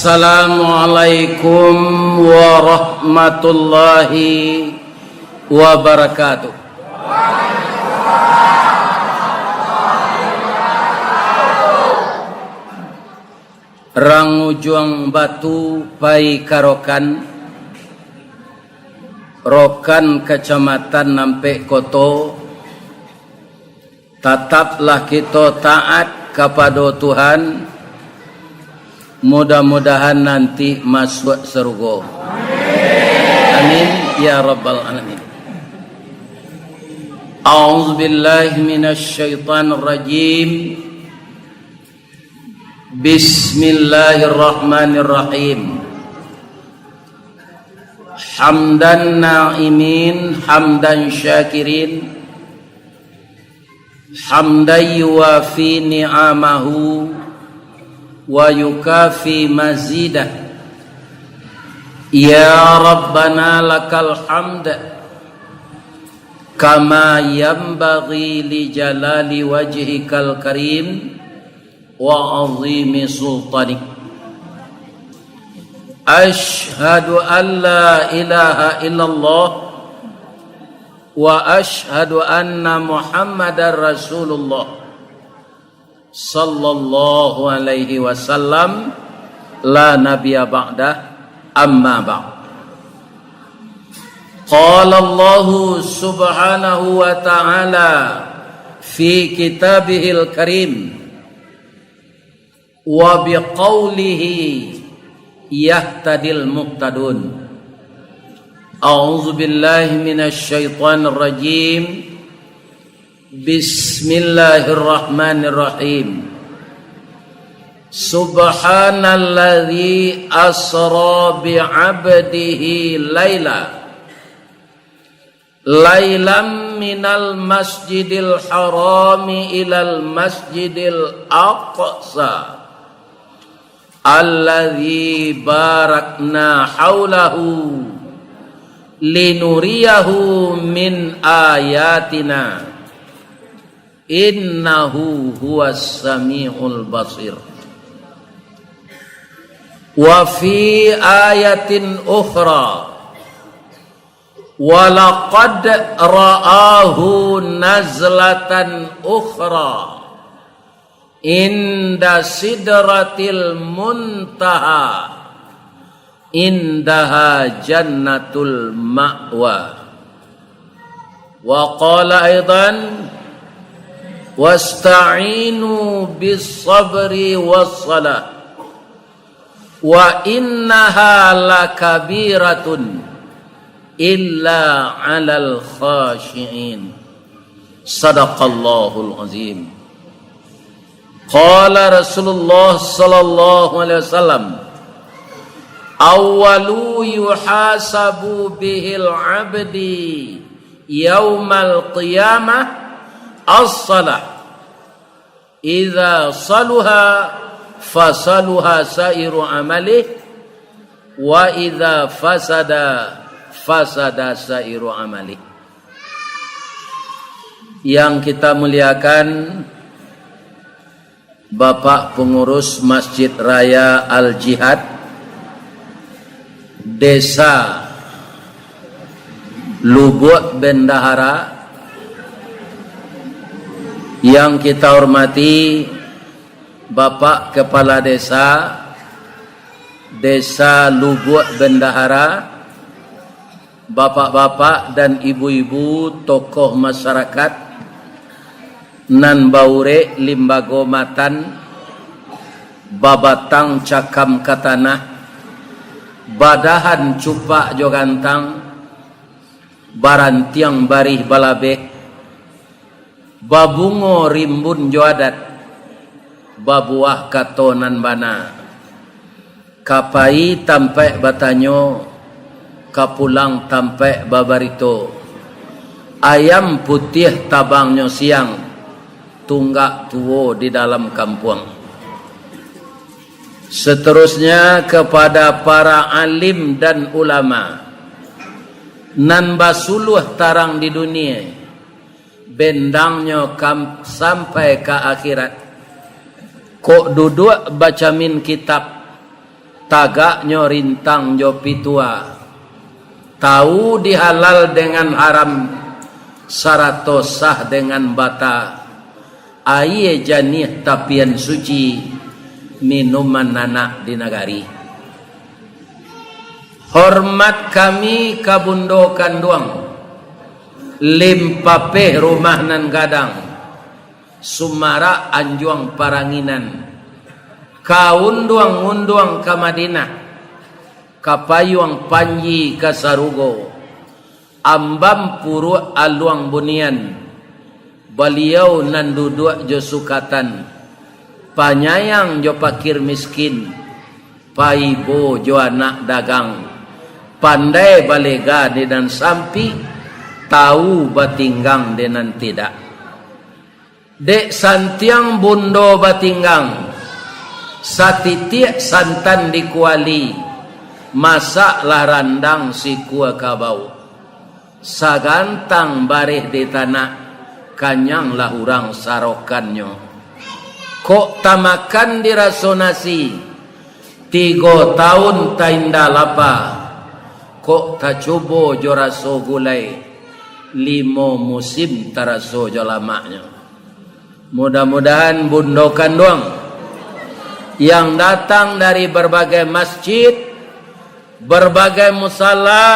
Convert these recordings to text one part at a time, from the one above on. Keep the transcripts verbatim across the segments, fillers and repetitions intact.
Assalamualaikum warahmatullahi wabarakatuh. Rang Ujuang Batu pai ka Rokan, Rokan Kacamatan Ampek Koto, tataplah kito taat kapado Tuhan, mudah-mudahan nanti masuak sarugo. Amin, ya rabbal alamin. A'udzubillahi minasyaitonirrajim. Bismillahirrahmanirrahim. Hamdan na'imin, hamdan syakirin, hamdan yuwafi ni'amahu, wa yukafi mazidah. Ya Rabbana lakal hamd, kama yanbaghi li jalali wajhikal karim, wa azimi sultanik. Asyhadu an la ilaha illallah, wa asyhadu anna Muhammadar Rasulullah, sallallahu alaihi wasallam, la nabiyya ba'dah, amma ba'd. Qala Allahu subhanahu wa ta'ala fi kitabihil karim, wa biqaulihi yahtadil muhtadun. A'udzu billahi minasy syaithanir rajim. Bismillahirrahmanirrahim. Subhanalladzi asra bi 'abdihi laila. Lailam minal masjidil harami ilal masjidil aqsa, alladzi barakna haulahu, linuriyahu min ayatina, innahu huwas samiul basir. Wa fi ayatin ukhra, walaqad ra'ahu nazlatan ukhra, inda sidratil muntaha, indaha jannatul ma'wa. Wa qala aidan, wasta'inu bis sabri was salah, wa innaha lakabiratun illa 'alal khasyi'in. Sadaqallahul azim. Qala Rasulullah sallallahu alaihi wasallam, awwalu yuhasabu bihil 'abdi yaumal qiyamah as-salah. Idza saluha, fasaluha sairu amalih, wa idza fasada, fasada sairu amalih. Yang kita muliakan, Bapak Pengurus Masjid Raya Al-Jihad, Desa Lubuak Bendahara, yang kita hormati Bapak Kepala Desa, Desa Lubuak Bendahara, bapak-bapak dan ibu-ibu, tokoh masyarakat, nan baurek limbago matan, babatang cakam ka tanah, badahan cupak jo gantang, barantiang barih balabeh, babungo rimbun jo adat, babuah kato nan bana. Ka pai tampaik batanyo, ka pulang tampaik babarito. Ayam putiah tabangnyo siang, tunggak tuo di dalam kampuang. Seterusnya, kepada para alim dan ulama nan basuluah tarang di dunia, bendangnyo kam-, sampai ka akhirat. Kok duduak bacamin kitab, Tagaknyo rintang jo pitua, tau di halal dengan haram, sarato sah dengan bata, aia janiah tapian suci, minuman anak di nagari. Hormat kami ka bundo kanduang, limpapeh rumah nan gadang, sumarak anjuang paranginan, ka unduang-unduang ka Madinah, ka payuang panji ka sarugo, ambam puruak aluang bunian, Baliau nan duduak jo sukatan, panyayang jo pakir miskin, paibo jo anak dagang, pandai balega di nan sampik, tau batinggang di nan tidak. Dek santiang bundo batinggang, satitiak santan di kuali, masaklah randang sikua kabau. Sagantang bareh di tanak, kanyanglah urang sarokannyo. Kok tamakan di raso nasi, tigo taun tainda lapa, kok tacubo jo raso gulai, limo musim taraso jo lamaknyo. Mudah-mudahan bundo kanduang yang datang dari berbagai masjid, berbagai musala,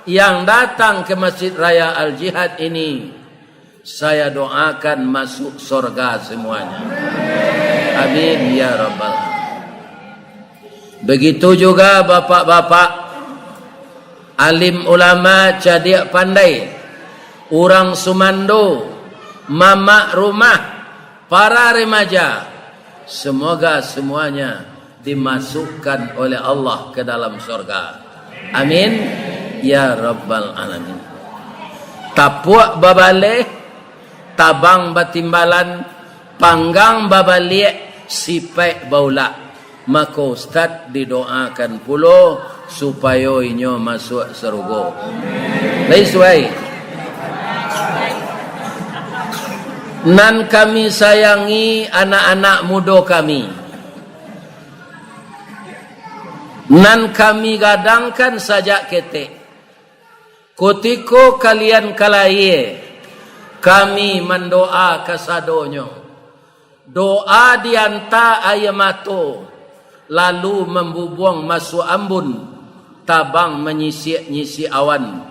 yang datang ke Masjid Raya Al-Jihad ini, saya doakan masuk sorga semuanya. Amin ya rabbal alamin. Begitu juga bapak-bapak, alim ulama, cadiak pandai, urang sumando, mamak rumah, para remaja, semoga semuanya dimasukkan oleh Allah ke dalam sorga. Amin ya rabbal alamin. Tapuak babaleh, tabang batimbalan, panggang babaliak, sipaik baulak. Mako, ustaz didoakan pulo supayo inyo masuak sarugo. Lai suai. Nan kami sayangi anak-anak mudo kami, nan kami gadangkan sajak ketek. Kutiko kalian ka layie, kami mandoa kasadonyo. Doa dianta aia mato, lalu mambubuang masuak ambun, tabang manyisiak-nyisiak awan,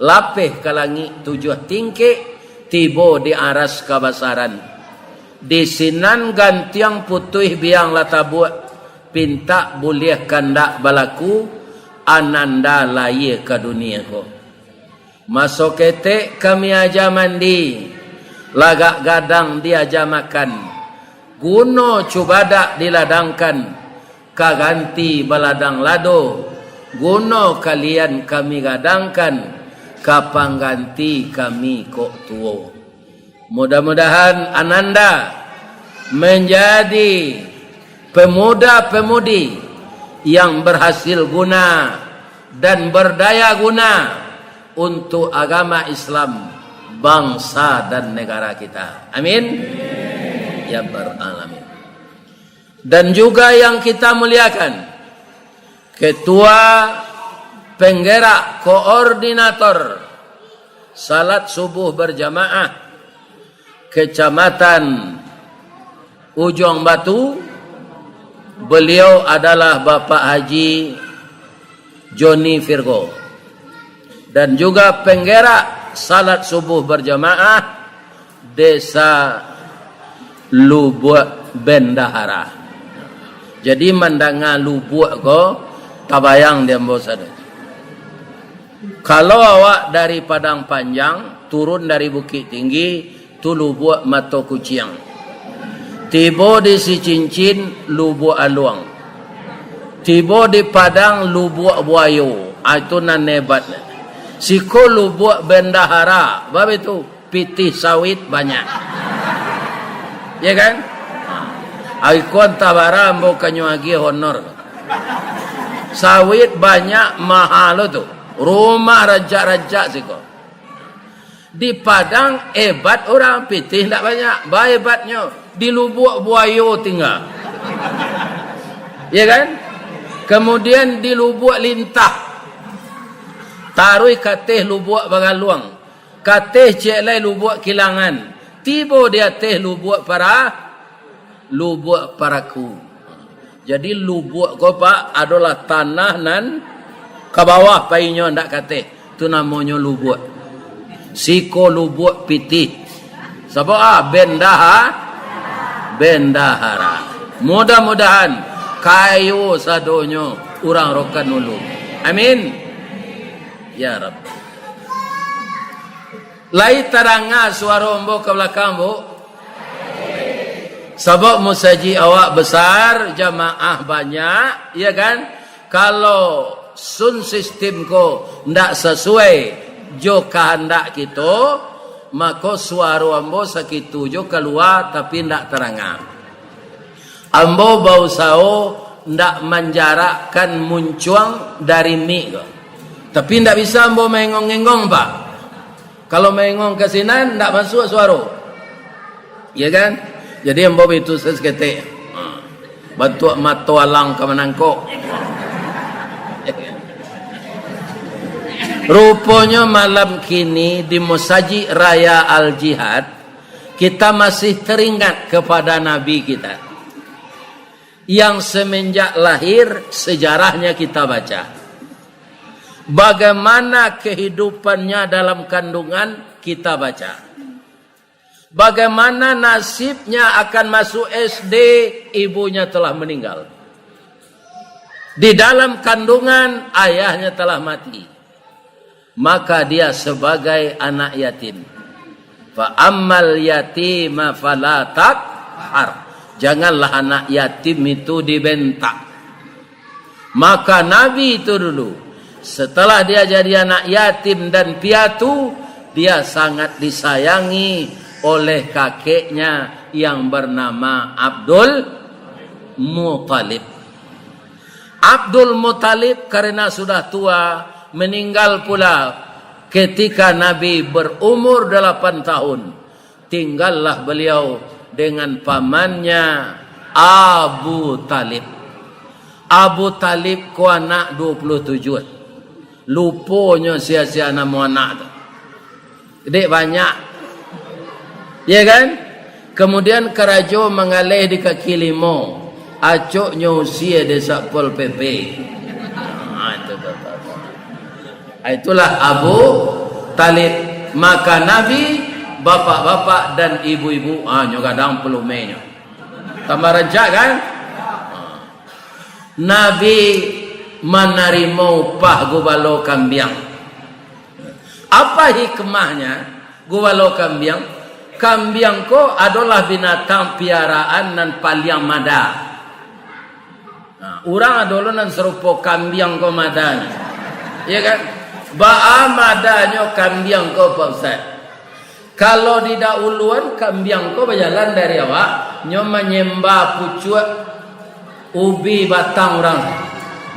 lapeh ka langik tujuah tingkek, tibo di aras kabasaran. Di sinan gantiang putuih biang lah tabuak, pintak buliah kandak balaku, ananda layie ka dunie ko. Maso ketek kami aja mandi, lagak gadang diaja makan, guno cubadak diladangkan, ka ganti baladang lado, guno kalian kami gadangkan, ka pangganti kami kok tuo. Mudah-mudahan ananda manjadi pemuda-pemudi yang berhasil guna dan berdaya guna untuk agama Islam, bangsa dan negara kita. Amin. Ya Rabbal Alamin. Dan juga yang kita muliakan, Ketua Penggerak Koordinator Salat Subuh Berjamaah Kecamatan Ujuang Batu, beliau adalah Bapak Haji Joni Virgo, dan juga penggerak Salat Subuh Berjamaah Desa Lubuak Bendahara. Jadi, mandanga Lubuak ko, tabayang di ambo sadonyo. Kalau awak dari Padang Panjang, turun dari Bukik Tinggi, tu Lubuak Mato Kuciang. Tibo di Sicincin, Lubuak Aluang. Tibo di Padang, Lubuak Buayo. Ah, itu nan hebat. Siko Lubuak Bendahara, bab itu, pitih sawit banyak. Ya kan? Ai ko antah bara ambo kanyo agiah honor. Sawit banyak, mahal tu. Rumah rancak-rancak siko. Di Padang hebat urang, pitih ndak banyak. Bahebatnyo, di Lubuak Buayo tingga. Ya kan? Kamudian di Lubuak Lintah, taruih ka ateh Lubuak Bagaluang, ka ateh ciek lai Lubuak Kilangan, tibo di ateh Lubuak Para-, Lubuak Paraku. Jadi, lubuak ko, Pak, adolah tanah nan ka bawah painyo, ndak ka ateh. Tu namonyo lubuak. Siko lubuak pitih. Sabab, ah, bendaha-, bendahara. Mudah-mudahan kayo sadonyo urang Rokan Hulu. Amin. Ya Rabb. Lai tadanga suaro ambo ka balakang, Bu? Sabab musajik awak besar, jamaah banyak, ya kan? Kalau sound system ko ndak sasuai jo kahandak kito, mako suaro ambo sakitu jo kalua, tapi ndak tadanga. Ambo bausaho ndak manjarakkan muncuang dari mik ko. Tapi ndak bisa ambo maengong-engong, Pak. Kalau maengong ka sinan, ndak masuak suaro. Ya kan? Jadi ambo baitu saketek. Ha. Bantuak mato alang ka manangkok. Ruponyo malam kini di Masajik Raya Al-Jihad, kita masih teringat kepada Nabi kita, yang semenjak lahir sejarahnya kita baca. Bagaimana kehidupannya dalam kandungan kita baca. Bagaimana nasibnya akan masuk S D, ibunya telah meninggal. Di dalam kandungan, ayahnya telah mati. Maka dia sebagai anak yatim. Fa ammal yatima fala taqhar. Janganlah anak yatim itu dibentak. Maka Nabi itu dulu, setelah dia jadi anak yatim dan piatu, dia sangat disayangi oleh kakeknya yang bernama Abdul Muthalib. Abdul Muthalib karena sudah tua, meninggal pula ketika Nabi berumur delapan tahun. Tinggallah beliau dengan pamannya Abu Talib. Abu Talib ko anak dua puluh tujuh. Luponyo sia-sia namo anak tu. Dek banyak. Ya kan? Kemudian karajo manggaleh di kaki limo. Acoknyo usie dek Satpol P P. Ha, itu, itu, itu. Ha, itulah Abu Talib. Maka Nabi, bapak-bapak dan ibu-ibu, ha, nyo gadang pelumenyo. Tambah rancak kan? Ha. Nabi manarimo upah gubalo kambiang. Apa hikmahnyo gubalo kambiang? Kambiang ko adolah binatang piaraan nan paliang mada. Nah, urang ado lo nan sarupo kambiang ko madanyo. Ya kan? Baa madanyo kambiang ko, Pak Ustaz? Kalau didahuluan, kambiang ko bajalan dari awak, nyo manyemba pucuak ubi batang urang,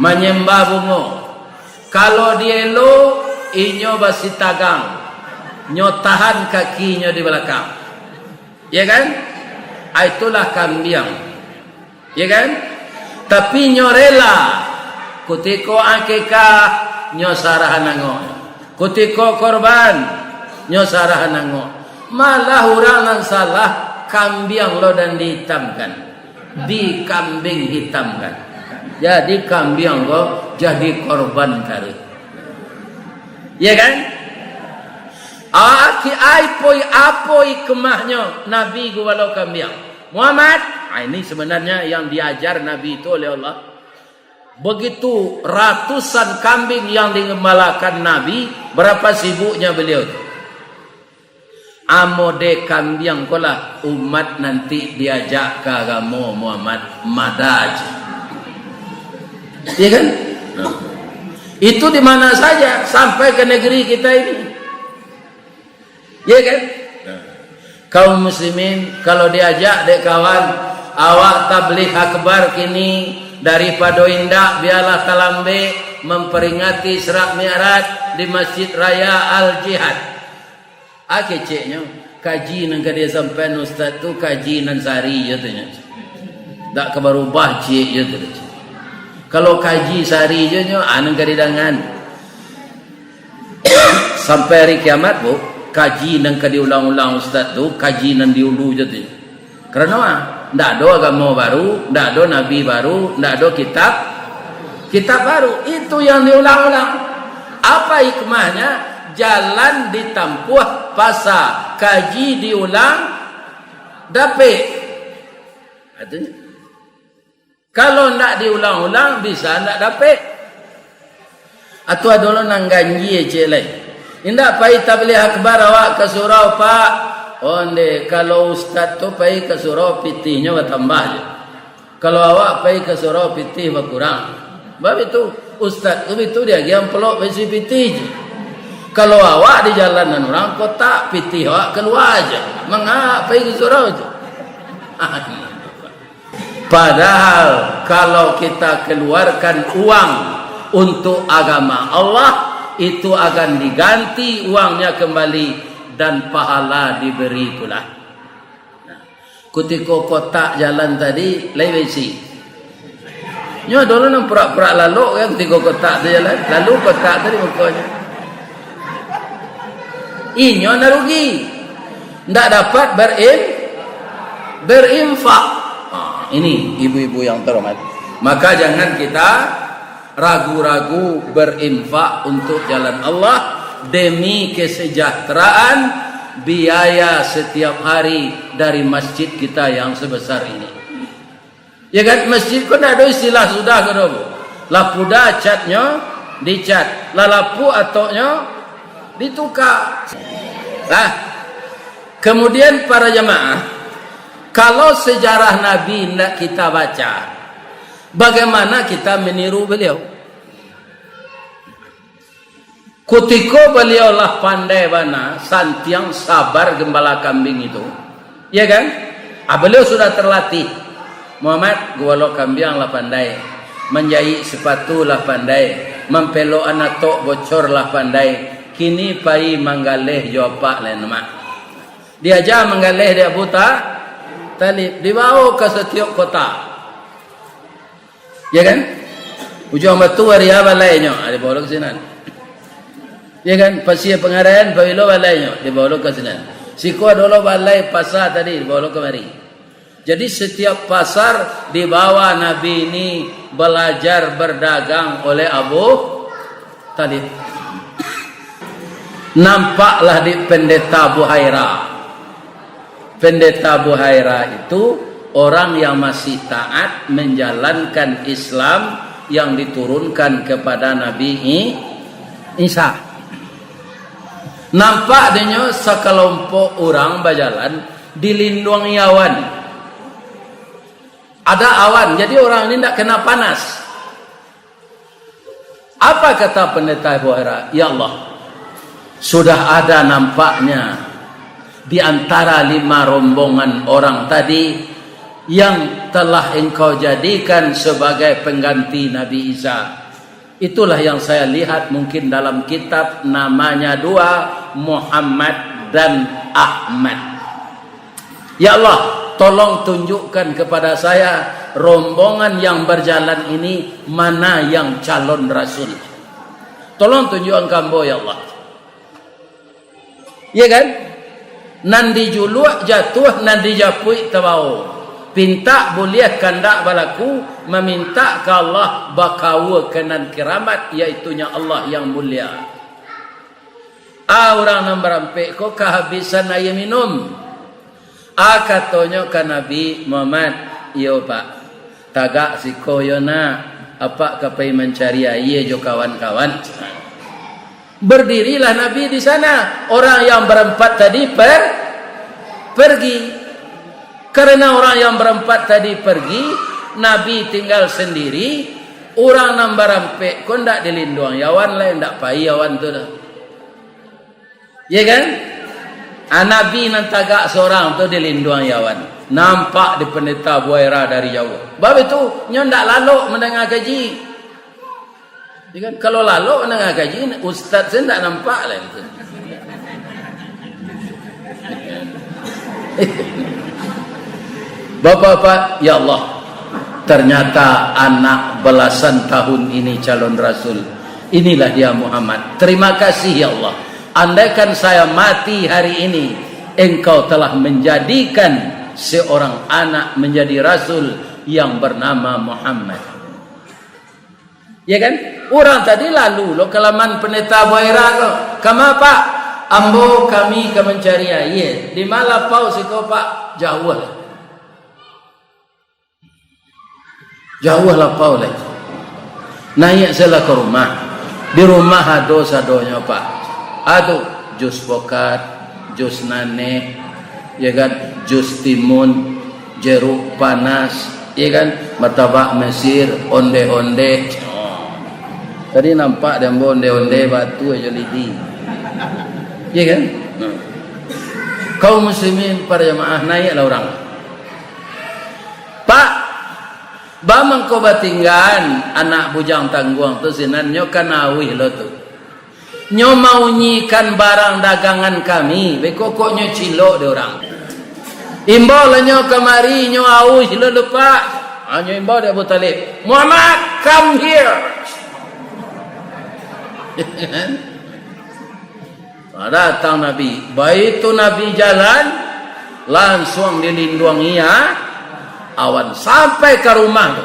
manyemba bungo. Kalau dielo, inyo basitagang, nyo tahan kakinyo di balakang. Ya kan? Ah, itulah kambiang. Ya kan? Tapi nyo rela, kutiko akikah, nyo sarahan angok. Kutiko korban, nyo sarahan angok. Malah urang nan salah, kambiang lo nan diitamkan. Dikambing hitamkan. Jadi kambiang ko jadi korban taruih. Ya kan? Aki ai poi apoi kemahnyo Nabi gubalo kambiang. Muhammad, ah, ini sebenarnya yang diajar Nabi itu oleh Allah. Begitu ratusan kambing yang digembalakan Nabi, berapa sibuknya beliau itu? Amo dek kambiang ko lah umat nanti diajak ka agamo Muhammad, mada aja. Iya kan? Nah. Itu di mana saja, sampai ke negeri kita ini. Iya kan? Nah. Kaum muslimin, kalau diajak dek kawan, awak tabligh akbar kini, daripado indak, biarlah talambek memperingati Isra Mi'raj di Masjid Raya Al-Jihad. Ah, keceknyo, kaji nan ka disampaian ustaz tu, kaji nan sari je tu nyo. Dak ka barubah ciek je tu. Kalau kaji sahari je nyo, ah, nan ka didangan. Sampai hari kiamat, Bu, kaji nan ka diulang-ulang ustaz tu, kaji nan diulu je tu. Karano, ah, ndak ado agamo baru, ndak ado nabi baru, ndak ado kitab, kitab baru. Itu yang diulang-ulang. Apa hikmahnya? Jalan ditampuah pasa, kaji diulang, dapek. Artinya, kalau ndak diulang-ulang, bisa ndak dapek. Atau ado lo nan ganjie ciek lai. Indak pai tabligh akbar awak ka surau, Pak. Onde, kalau ustaz tu pai ka surau, pitihnyo batambah je. Kalau awak pai ka surau, pitih bakurang. Bab itu, ustaz tu bitu diagiah ampelop baisi pitih je. Kalau awak di jalan nan urang kotak, pitih awak kalua je. Manga pai ka surau je. Padahal, kalau kita keluarkan uang untuk agama Allah, itu akan diganti uangnya kembali dan pahala diberi pula. Nah, kutiko kotak jalan tadi, lai baisi. Nyo dulu nan purak-purak lalok kan, kutiko kotak tu jalan, lalu kotak tadi mukonyo. Inyo nan rugi. Ndak dapat berim-, berinfak. Ah, ini ibu-ibu yang terhormat. Maka jangan kita ragu-ragu berinfak untuk jalan Allah demi kesejahteraan biaya setiap hari dari masjid kita yang sebesar ini. Ya kan, masjid ko ndak ado istilah sudah ko doh. Lah puda catnyo, dicat. Lah lapuk atoknyo, dituka. Nah, kemudian para jamaah, kalau sejarah Nabi ndak kita baca, bagaimana kita meniru beliau? Kutiko baliau lah pandai bana, santiang sabar gembala kambing itu, ya kan? Ah, beliau sudah terlatih. Muhammad, gualo kambiang lah pandai, manjahik sepatu lah pandai, mampelok anatok bocor lah pandai. Kini pai manggaleh jo apak lai, Mak. Diaja manggaleh dek Abu Ta-, Talib, dibawo ka satiok kota. Ya kan? Ujuang Batu, Aria balainyo, ah, dibawo lo ka sinan. Ya kan? Pasia Pangarayan, Pawilo balainyo, dibawo lo ka sinan. Siko ado lo balai pasa tadi, dibawo lo kamari. Jadi, setiap pasar dibawa Nabi ini belajar berdagang oleh Abu Talib. Nampaklah di Pendeta Buhaira. Pendeta Buhaira itu orang yang masih taat menjalankan Islam yang diturunkan kepada Nabi I-, Isa. Nampak dinyo sakalompok urang bajalan dilinduangi awan. Ada awan, jadi orang ini ndak kena panas. Apa kata Pendeta Buhaira? "Ya Allah, sudah ada nampaknya di antara lima rombongan orang tadi yang telah Engkau jadikan sebagai pengganti Nabi Isa. Itulah yang saya lihat mungkin dalam kitab, namanya dua, Muhammad dan Ahmad." Ya Allah, tolong tunjukkan kepada saya rombongan yang berjalan ini mana yang calon rasul. Tolong tunjukkan ka ambo, ya Allah. Iya kan? Nan dijuluak jatuah, nan dijapuik tabawo. Pintak buliah kandak balaku, mamintak ka Allah bakaua ka nan kiramat, yaitunya Allah yang mulia. Ah, urang nan barampek ko kahabisan aia minum. Ah, katonyo ka Nabi Muhammad, "Iyo, Pak, tagak siko yo nak, apak ka pai mancari aia jo kawan-kawan." Berdirilah Nabi di sana. Orang yang berempat tadi per-, pergi. Karena orang yang berempat tadi pergi, Nabi tinggal sendiri, urang nan barampek ko ndak dilinduang awan lai, ndak pai awan tu doh. Ya kan? Ah, Nabi nan tagak sorang tu dilinduang awan. Nampak di Pendeta Buhaira dari jauah. Bab itu, nyo ndak lalok mandanga kaji. Ya kan? Kalau lalok mandanga kaji, ustaz se ndak nampak lai tu. Bapak-bapak, ya Allah. Ternyata anak belasan tahun ini calon rasul. Inilah dia Muhammad. Terima kasih, ya Allah. Andaikan saya mati hari ini, Engkau telah menjadikan seorang anak menjadi rasul yang bernama Muhammad. Ya kan? Urang tadi lalu lo ka laman Pendeta Buaira ko. "Kama, Pak?" "Ambo, kami ka mancari aia." "Di ma lapau siko, Pak?" "Jauah lah." Jauah lapau lai. Naiak sajolah ka rumah. Di rumah ado sadonyo, Pak. Ado jus pokat, jus nanek, ya kan, jus timun, jeruk panas, ya kan, martabak Mesir, onde-onde. Tadi nampak di ambo onde-onde batu ajo lidi. Ya kan? Nah. Kaum muslimin, para jamaah, naiaklah urang. "Pak, ba mangko batinggaan anak bujang tangguang tu sinan, nyo kan auih lo tu. Nyo maunyikan barang dagangan kami, beko kok nyo cilok dek urang. Imbau lah nyo kamari, nyo auih lo tu, Pak." Ha, nyo imbau dek Abu Talib, "Muhammad, come here." Nah, datang Nabi. Baitu Nabi jalan, lansuang dilinduangi, ah, awan sampai ka rumah tu.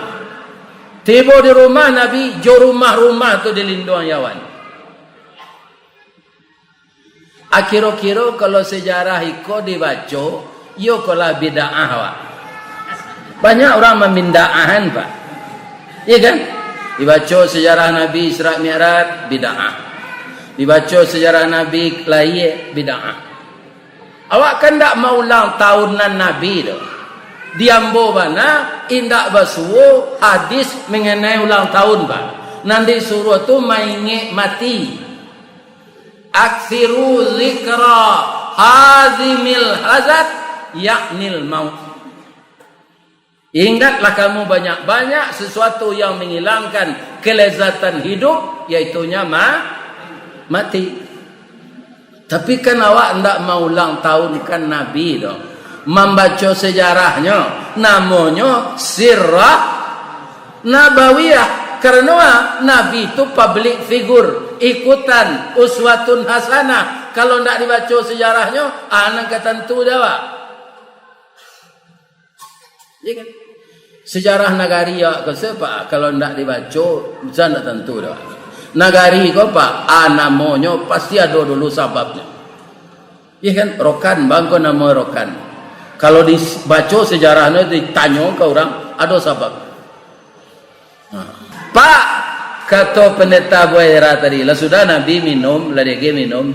Tibo di rumah Nabi, jo rumah-rumah tu dilinduangi awan. Akiro-kiro kalau sejarah iko dibaco, iyo ko lah bid'ah, Pak. Banyak urang mambid'ahan, Pak. Iya kan? Dibaco sejarah Nabi Isra Mi'raj, bid'ah. Dibaco sejarah Nabi lahia, bid'ah. Awak kan ndak maulang tahunan Nabi tu. Di ambo bana, indak basuo hadis mengenai ulang tahun, Pak. Nan disuruah tu maingek mati. "Aksiru zikra hazimil hazat, yaknil maut." Ingatlah kamu banyak-banyak sesuatu yang menghilangkan kelezatan hidup, yaitunya ma-, mati. Tapi kan awak ndak maulang tahunkan Nabi doh. Mambaco sejarahnyo, namonyo sirah nabawiyah. Karano a, Nabi tu public figure, ikutan, uswatun hasanah. Kalau ndak dibaco sejarahnyo, a, nan ka tantu dek awak. Iya kan? Sejarah nagari awak ko se, Pak, kalau ndak dibaco, bisa ndak tantu doh. Nagari ko, Pak, a, namonyo pasti ado dulu sababnyo. Iya kan? Rokan, bangko namo Rokan. Kalau dibaco sejarahnyo, ditanyo ka urang, ado sabab. Ha. "Pak," kato Pendeta Buaira tadi, lah sudah Nabi minum, lah dege minum,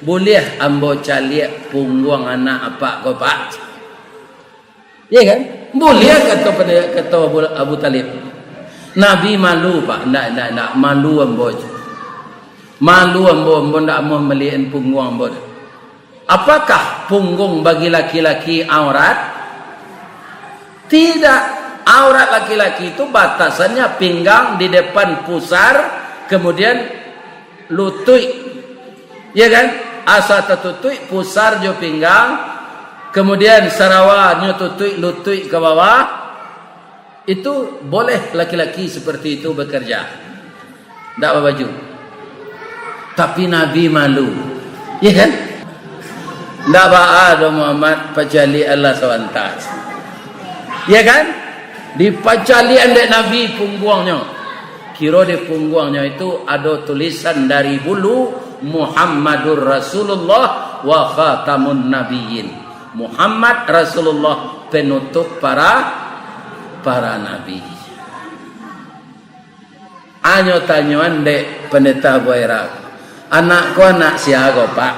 "buliah ambo caliak pungguang anak apak ko, Pak?" Iya kan? "Buliah," kato pende-, kato Abu, Abu Talib. Nabi malu, Pak. "Ndak, ndak, ndak. Malu ambo." Malu ambo, ambo ndak amuah maliek pungguang ambo tu. Apakah punggung bagi laki-laki aurat? Tidak. Aurat laki-laki itu batasannya pinggang, di depan pusar, kemudian lutuik. Ya kan? Asa tatutuik pusar jo pinggang, kemudian sarawanyo tutuik lutuik ka bawah. Itu boleh laki-laki seperti itu bekerja. Ndak babaju. Tapi Nabi malu. Ya kan? Ndak baa doh Muhammad, pacaliak lah sabanta. Ya kan? Dipacaliak dek Nabi pungguangnyo. Kiro di pungguangnyo itu ado tulisan dari bulu, "Muhammadur Rasulullah wa khatamun nabiyyin." Muhammad Rasulullah, penutup para, para nabi. Anyo tanyoan dek Pendeta Buaira, "Anak ko anak sia ko, Pak?"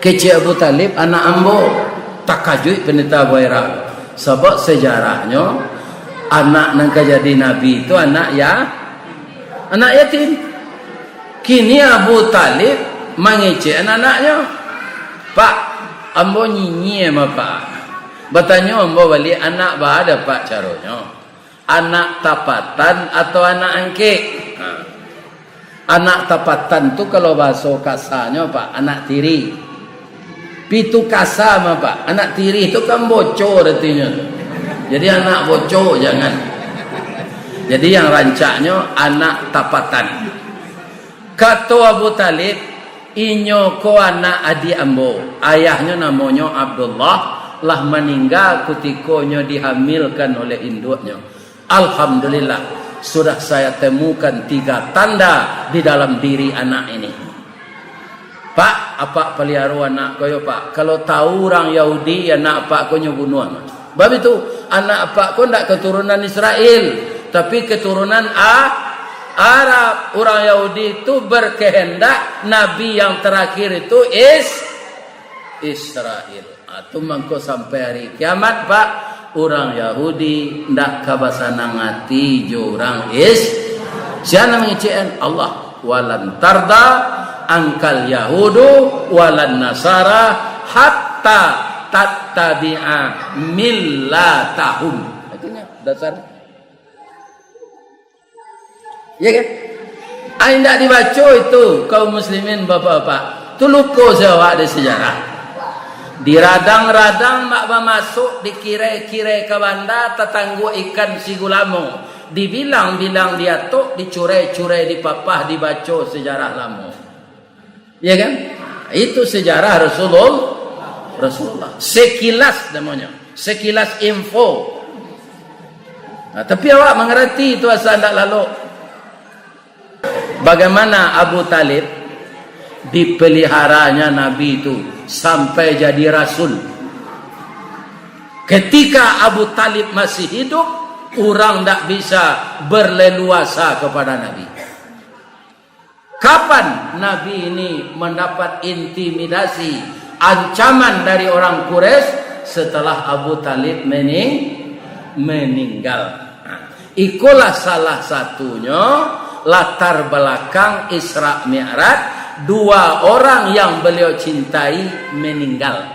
"Kecek Abu Talib, anak ambo." Takajuik Pendeta Buaira, sabab sejarahnyo anak nan ka jadi nabi tu anak ya-, anak yatim. Kini Abu Talib mangecek anak-anaknyo, "Pak, ambo nyinyia ma, Pak." Batanyo ambo baliak, "Anak baa dek Apak caronyo? Anak tapatan atau anak angkek?" Ha. Anak tapatan tu kalau bahaso kasanyo, Pak, anak tiri. Pitu kasa ma, Pak. Anak tiri tu kan bocor artinyo tu. Jadi anak boco jangan. Jadi yang rancaknyo anak tapatan. Kato Abu Talib, "Inyo ko anak adiak ambo. Ayahnyo namonyo Abdullah, lah maningga kutiko nyo dihamilkan oleh induaknyo. Alhamdulillah, sudah saya temukan tiga tanda di dalam diri anak ini." "Pak, apak paliaro anak ko yo, Pak. Kalau tahu urang Yahudi, anak apak ko nyo bunuah." Bab itu, anak apak ko ndak keturunan Israel, tapi keturunan A-, Arab. Urang Yahudi itu berkehendak nabi yang terakhir itu Is-, Israel. Ah, tu mangko sampai hari kiamat, Pak, urang Yahudi ndak ka basanang ati jo urang Is-, sia nan mangecekan? Allah. "Walan tarda angkal yahudu walan nasara hatta tattabi'a millatahum." Itunya dasar. Ya kan? Ah, indak dibaco itu, kaum muslimin, bapak-bapak. Tu luko se awak di sejarah. Diradang-radang mak bamasuk, dikire-kire ka banda, tatangguak ikan sigulamo. Dibilang-bilang diatok, dicurai-curai dipapah, dibaco sejarah lamo. Ya kan? Itu sejarah Rasulul-, Rasulullah. Sekilas namanya. Sekilas info. Nah, tapi awak mangarati itu asa ndak lalok. Bagaimana Abu Talib dipeliharanya Nabi itu sampai jadi rasul. Ketika Abu Talib masih hidup, urang ndak bisa berleluasa kepada Nabi. Kapan Nabi ini mendapat intimidasi, ancaman dari orang Quraisy? Setelah Abu Talib mening-, meninggal. Nah, ikolah salah satunyo latar belakang Isra Mi'raj, dua orang yang beliau cintai meninggal.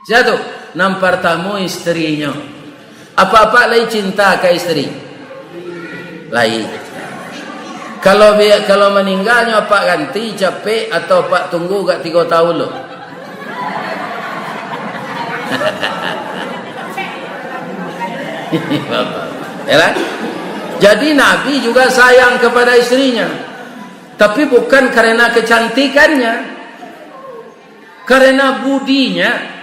Sia tu? Nan partamo isterinyo. Apak-apak lai cinta ka isteri? Lai. Kalau bi-, kalau maningganyo apak ganti capek atau apak tunggu agak tigo tahun lo? Yalah. Jadi Nabi juga sayang kepada istrinya. Tapi bukan karena kecantikannya. Karena budinya.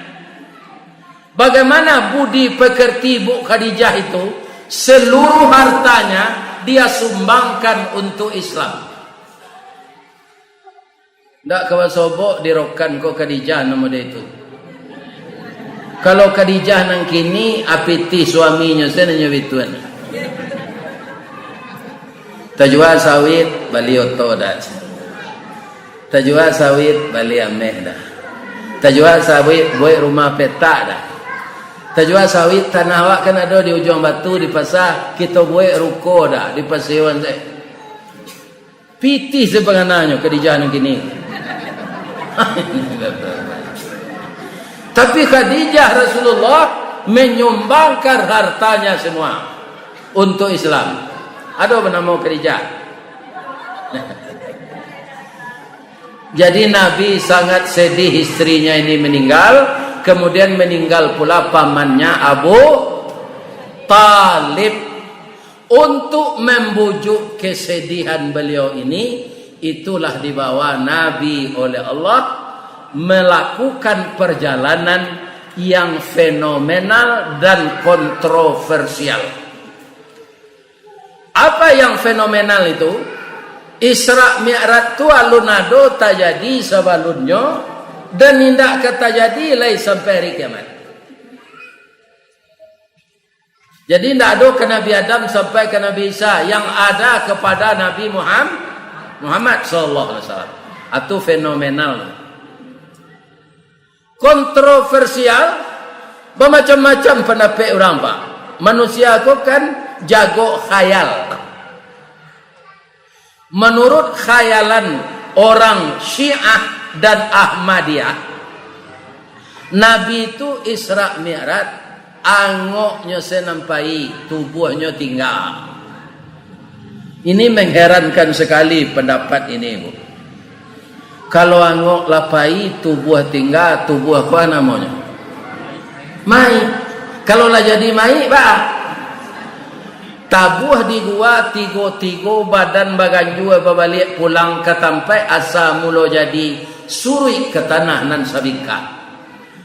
Bagaimana budi pekerti Ibu Khadijah itu, seluruh hartanya dia sumbangkan untuk Islam. Ndak ka basobok di Rokan ko Khadijah nan mode itu. Kalau Khadijah nan kini, a pitih suaminyo sajo nan nyo bituan. Tajua sawit, bali oto dak. Tajua sawit, bali ameh dah. Tajua sawit, buek rumah petak dah. Tajua sawit, tanah awak kan ado di Ujuang Batu, di pasa, kito buek ruko dah, di Pasewan se. Pitih sabananyo Khadijah nan kini. Tapi Khadijah Rasulullah menyumbangkan hartanya semua untuk Islam. Ado banamo Khadijah. Jadi Nabi sangat sedih istrinya ini meninggal, kemudian meninggal pula pamannya Abu Talib. Untuk membujuk kesedihan beliau ini, itulah dibawa Nabi oleh Allah melakukan perjalanan yang fenomenal dan kontroversial. Apa yang fenomenal itu? Isra Mi'raj tu alun ado tajadi sabalunnyo, dan indak ka tajadi lai sampai hari kiamat. Jadi, indak ado ka Nabi Adam sampai ka Nabi Isa, yang ada kepada Nabi Muham-, Muhammad sallallahu alaihi wasallam. Atu fenomenal. Kontroversial, bamacam-macam pandapek urang, Pak. Manusia ko kan jago khayal. Menurut khayalan orang Syiah dan Ahmadiyah, Nabi tu Isra Mi'raj, angoknyo se nan pai, tubuahnyo tingga. Ini mengherankan sekali pendapat ini, Bu. Kalau angok lah pai, tubuah tingga, tubuah apa namonyo? Mayik. Kalau lah jadi mayik, ba, tabuah di gua, tigo-tigo badan baganjua babaliak pulang ka tampaik asa mulo jadi, suruik ka tanah nan sabingkah.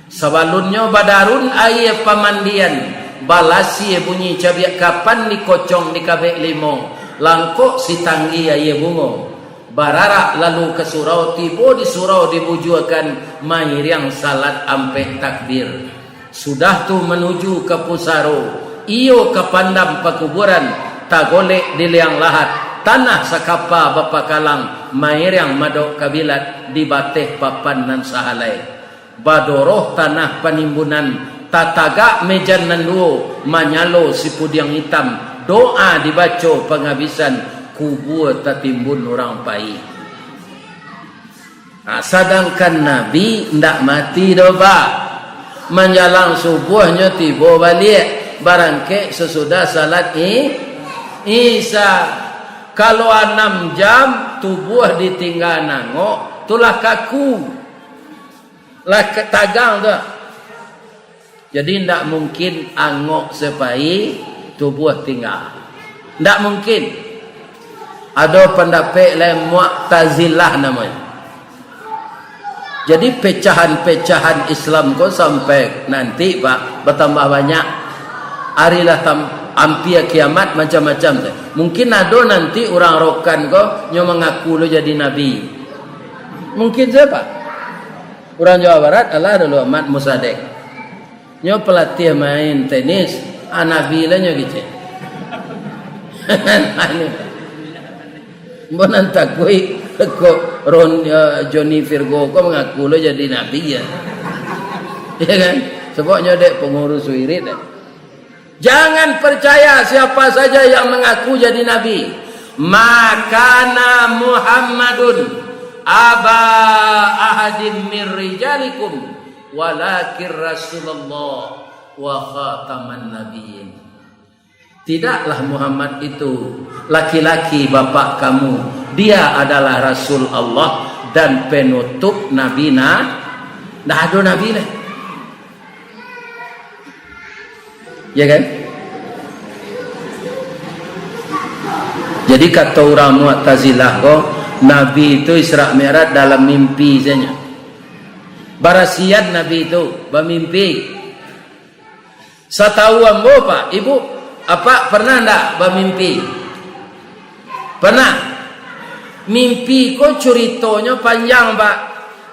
Sabalunnyo badarun aia pamandian, balasie bunyi cabiak kapan dikocong di kabek limo, langkok sitanggi aia bungo. Bararak lalu ka surau, tibo di surau dibujuakan, mairiang salat ampek takbir. Sudah tu manuju ka pusaro, iyo ka pandam pakuburan, tagolek di liang lahat, tanah sakapa bapakalang, mairiang madok kabilat di bateh papan nan sahalai. Badoroh tanah panimbunan, tatagak mejan nan duo, manyalo sipudiang itam, doa dibaco pangabisan, kubua tatimbun urang pai. Nah, sadangkan Nabi ndak mati doh, Pak. Manjalang subuahnyo tibo baliak, barangkek sasudah salat i-, Isya. Kalau anam jam, tubuah ditingga nangok, tu lah kaku. Lah ka-, tagang tu. Jadi, ndak mungkin angok sapai, tubuah tingga. Ndak mungkin. Ado pandapek lai Mu'tazilah namonyo. Jadi, pecahan-pecahan Islam ko sampai nanti, Pak, batambah banyak. Ari lah tam-, ampia kiamat, macam-macam tu. Mungkin ado nanti urang Rokan ko, nyo mangaku lo jadi nabi. Mungkin sajo, Pak. Urang Jawa Barat, alah dulu Ahmad Musadek. Nyo pelatih main tenis, ah, nabi lah nyo kecek. Ambo nan takuik, kok Ron, eh, Johnny Virgo ko mangaku lo jadi nabi, ya. Ya kan? Sabab nyo dek pengurus wirid, dek. Jangan percaya siapa saja yang mengaku jadi nabi. Ma kana Muhammadun aba ahadim min rijalikum, walakin Rasulullah wa khataman nabiyyin. Tidaklah Muhammad itu laki-laki bapak kamu. Dia adalah Rasul Allah dan penutup nabi na-, ndak ado nabi lai. Ya kan? Jadi, kato urang Mu'tazilah ko, Nabi tu Isra Mi'raj dalam mimpi sajo. Barasian Nabi tu bamimpi. Satau ambo, Pak, Ibu, Apak pernah ndak bamimpi? Pernah. Mimpi ko curitonyo panjang, Pak.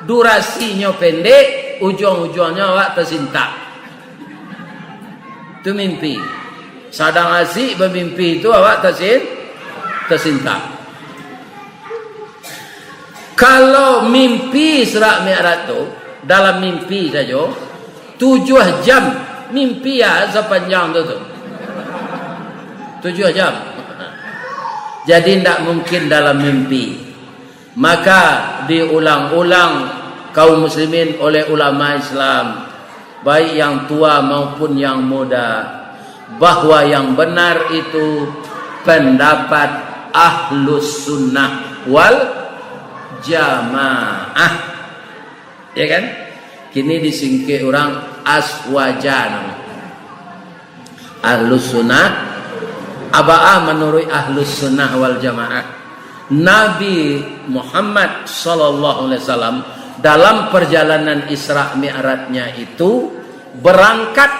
Durasinyo pendek, ujuang-ujuangnyo awak tasintak. Tu mimpi. Sadang asik bamimpi tu awak tasin-, tasintak. Kalau mimpi Isra Mi'raj tu, dalam mimpi sajo, tujuah jam mimpi ya sapanjang tu, tu. Tujuah jam. Jadi, ndak mungkin dalam mimpi. Maka, diulang-ulang kaum muslimin oleh ulama Islam, baik yang tua maupun yang muda, bahwa yang benar itu pendapat Ahlus Sunnah wal Jamaah. Ya kan? Kini disingkek urang Aswaja namo. Ahlus Sunnah, abaa manuruik Ahlus Sunnah wal Jamaah? Nabi Muhammad sallallahu alaihi wasallam dalam perjalanan Isra Mi'rajnya itu berangkat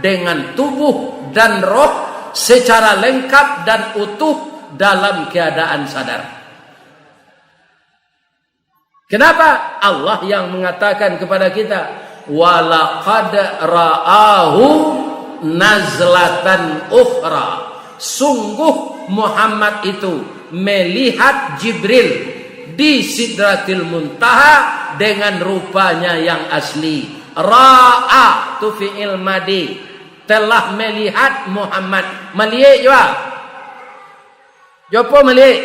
dengan tubuh dan roh secara lengkap dan utuh dalam keadaan sadar. Kenapa? Allah yang mengatakan kepada kita, "Walaqad ra'ahu nazlatan ukhra." Sungguh Muhammad itu melihat Jibril di Sidratil Muntaha dengan rupanya yang asli. Ra'a tu fi'il madi. Telah melihat Muhammad. Maliek jua. Jo apo maliek?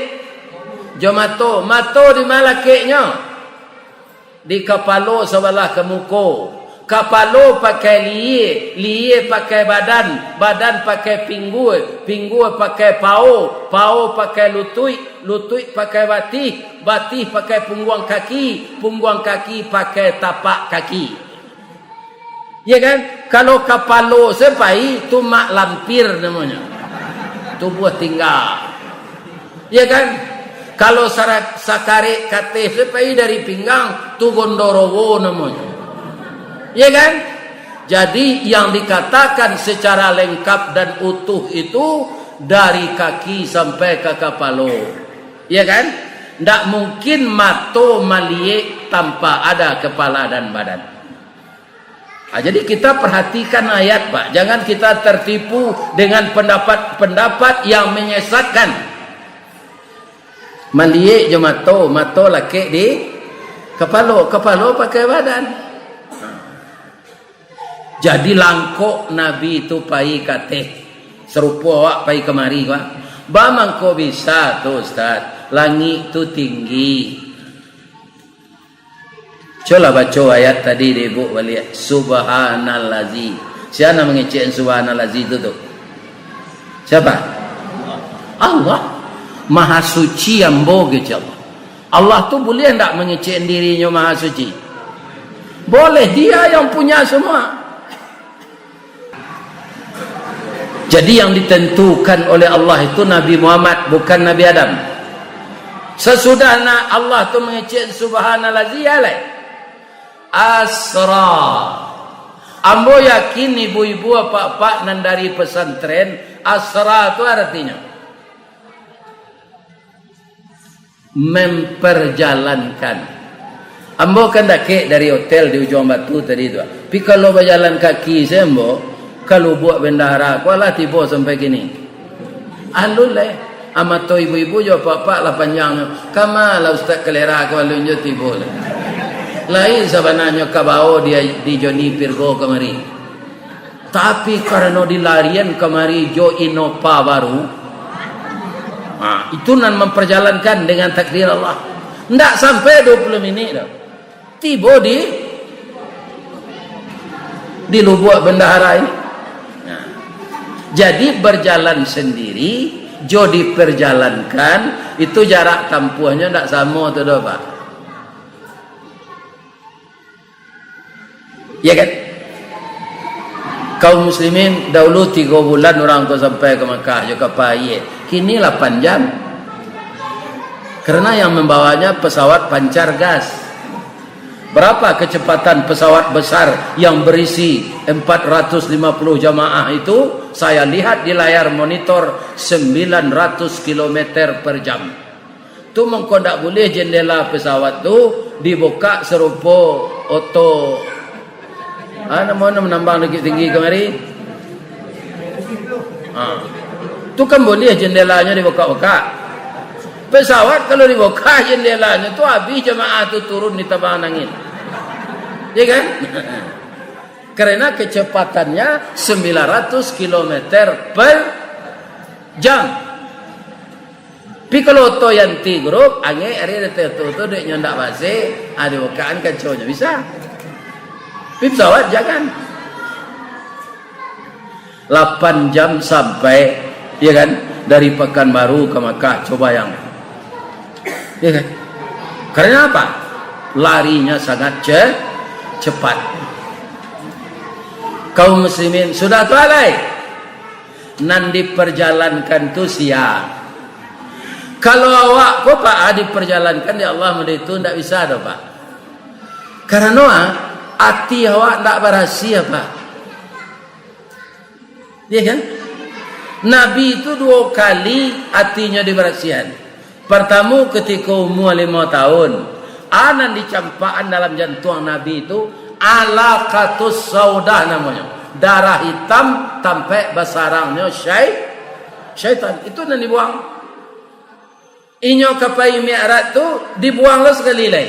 Jo mato. Mato di ma lakeknyo? Di kapalo sabalah ka muko. Kapalo pakai lihia, lihia pakai badan, badan pakai pinggua, pinggua pakai pao, pao pakai lutuik, lutuik pakai batih, batih pakai pungguang kaki, pungguang kaki pakai tapak kaki. Ya kan? Kalau kapalo se pai, tu mak lampir namonyo. Tubuah tingga. Ya kan? Kalau sara-, sakarek kateh se pai dari pinggang, tu gondorowo namonyo. Ya kan? Jadi, yang dikatakan secara lengkap dan utuh itu dari kaki sampai ka kapalo. Ya kan? Ndak mungkin mato maliek tanpa ada kepala dan badan. Ah, jadi kita perhatikan ayat, Pak. Jangan kita tertipu dengan pendapat-pendapat yang menyesatkan. Maliek jo mato, mato lakek di kapalo, kapalo pakai badan. Jadi langkok Nabi tu pai ka ateh, sarupo awak pai kamari, Pak. Ba mangko bisa tu, Ustaz? Langik tu tinggi. Cubolah baco ayat tadi di ibuk baliak. Subhanallazi. Sia nan mangecek subhanallazi tu, tu? Siapa? Allah. Maha suci ambo, kecek Allah. Allah tu buliah ndak mangecek dirinyo maha suci? Boleh, Dia yang punya semua. Jadi, yang ditentukan oleh Allah itu Nabi Muhammad, bukan Nabi Adam. Sasudah na-, Allah tu mangecek subhanallazi, ya lai. Asra. Ambo yakin ibu-ibu, apak-apak nan dari pesantren, asra tu artinyo memperjalankan. Ambo kan dakek dari hotel di Ujuang Batu tadi tu. Tapi kalau bajalan kaki se ambo, ka Lubuak Bendahara, ko alah tibo sampai kini. Alun lai. Amato ibu-ibu jo apak-apak lah panjang. Kama lah Ustaz Kalera ko alun jo tibo lai. Lai sabananyo ka bao di, di Joni Pirgo kamari. Tapi karano dilarian kamari jo Innova baru, ha, itu nan memperjalankan dengan takdir Allah. Ndak sampai dua puluh minit doh. Tibo di, di Lubuak Bendahara ini. Nah, jadi berjalan sendiri, jo diperjalankan, itu jarak tampuahnyo ndak samo tu doh, Pak. Ya kan? Kaum muslimin, dahulu tigo bulan urang ko sampai ka Makkah jo kapal aia. Kini lapan jam. Karena yang membawanya pesawat pancar gas. Berapa kecepatan pesawat besar yang berisi empat ratus lima puluh jamaah itu? Saya lihat di layar monitor, sembilan ratus kilometer per jam. Tu mangko ndak buliah jendela pesawat tu dibukak sarupo oto. Ah, namo nan manambang Bukittinggi kamari? Ah. Tu kan buliah jendelanyo dibukak-bukak. Pesawat kalau dibukak jendelanyo tu, abih jamaah tu turun di tabangan angin. Ya kan? Karena kecepatannya sembilan ratus kilometer per jam. Pi kalau oto Yanti Group, angek ari datang oto tu, dek nyo ndak basi, ah, dibukakan kaconyo, bisa. Pi pesawat jangan. Lapan jam sampai, ya kan, dari Pekanbaru ke Makkah, coba yang, ya kan? Karena apa? Larinya sangat ce-, cepat. Kaum muslimin, sudah tu alai. Nan diperjalankan tu sia? Kalau awak ko, Pak, ah, diperjalankan dek Allah model itu, ndak bisa doh, Pak. Karano, ah, ati awak ndak barasiah, Pak. Ya kan? Nabi itu duo kali atinyo dibarasiahan. Partamo, katiko umua limo taun, a nan dicampakan dalam jantuang Nabi tu, alaqatus saudah namonyo. Darah itam tampek basarangnyo syai-, syaitan. Itu nan dibuang. Inyo ka pai mi'raj tu, dibuang lo sakali lai.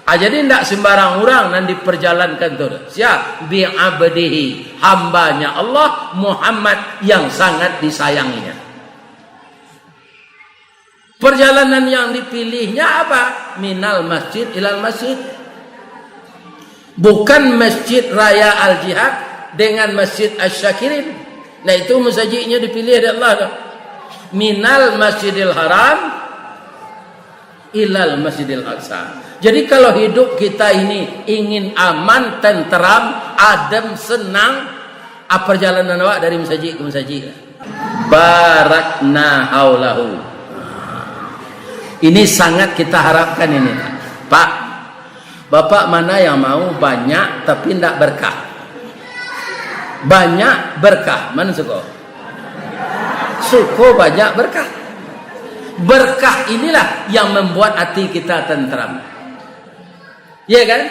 Ah, jadi ndak sembarang urang nan diperjalankan tu. Sia? Bi abdihi, hambanya Allah, Muhammad yang sangat disayanginya. Perjalanan yang dipilihnya apa? Minal masjid ilal masjid. Bukan Masjid Raya Al-Jihad dengan Masjid Asy-Syakirin. Nah, itu masajiknyo dipilih dek Allah tu. Minal Masjidil Haram ilal Masjidil Aqsa. Jadi, kalau hidup kita ini ingin aman, tenteram, adem, senang, ah, perjalanan awak dari masajik ke masajik. Barakna haulahu. Ini sangat kita harapkan ini, Pak. Bapak mana yang mau banyak tapi ndak berkah? Banyak berkah, mana suko? Suko banyak berkah. Berkah inilah yang membuat hati kita tenteram. Ya kan?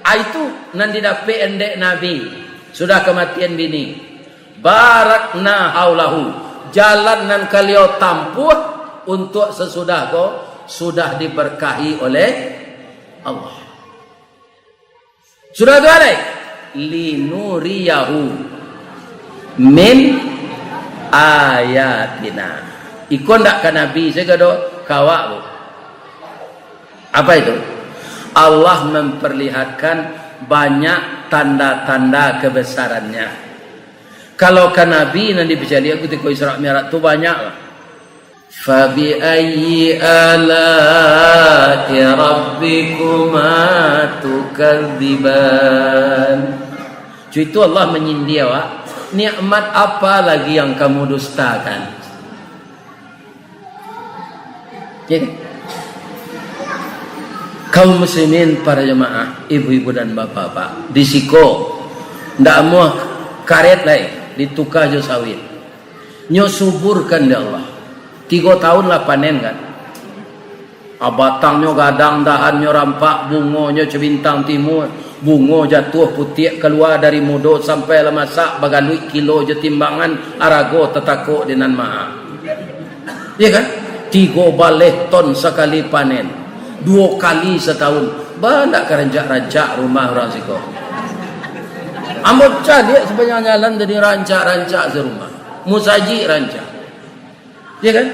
Ah, itu nan didapek endek Nabi sudah kematian bini. Barakna haulahu. Jalan nan kaliau tampuah untuk sesudah ko sudah diberkahi oleh Allah. Sudah tu alai, linuriyahu min ayatina. Iko ndak ka Nabi sajo do, ka awak tu. Apa itu? Allah memperlihatkan banyak tanda-tanda kebesarannya. Kalau ka Nabi nan dipacaliak kutiko Isra Mi'raj tu banyak lah. Fabi ayyi ala'i rabbikuma tukadziban. Cuitu Allah menyindir awak, nikmat apa lagi yang kamu dustakan? Ya kan? Kaum muslimin, para jemaah, ibu-ibu dan bapak-bapak, di siko ndak amuah karet lai, dituka jo sawit. Nyo suburkan dek Allah. Tigo tahun lah panen kan. Ah, batangnyo gadang, dahannyo rampak, bungonyo co bintang timua, bungo jatuah putiak kalua dari mudo sampai lah masak, bagaluik kilo jo timbangan, arago tatakok di nan maha. Ya kan? Tigo baleh ton sakali panen. Duo kali satahun. Ba ndak ka rancak-rancak rumah urang siko. Ambo caliak sapanjang jalan tadi rancak-rancak se rumah. Musajik rancak. Ya kan?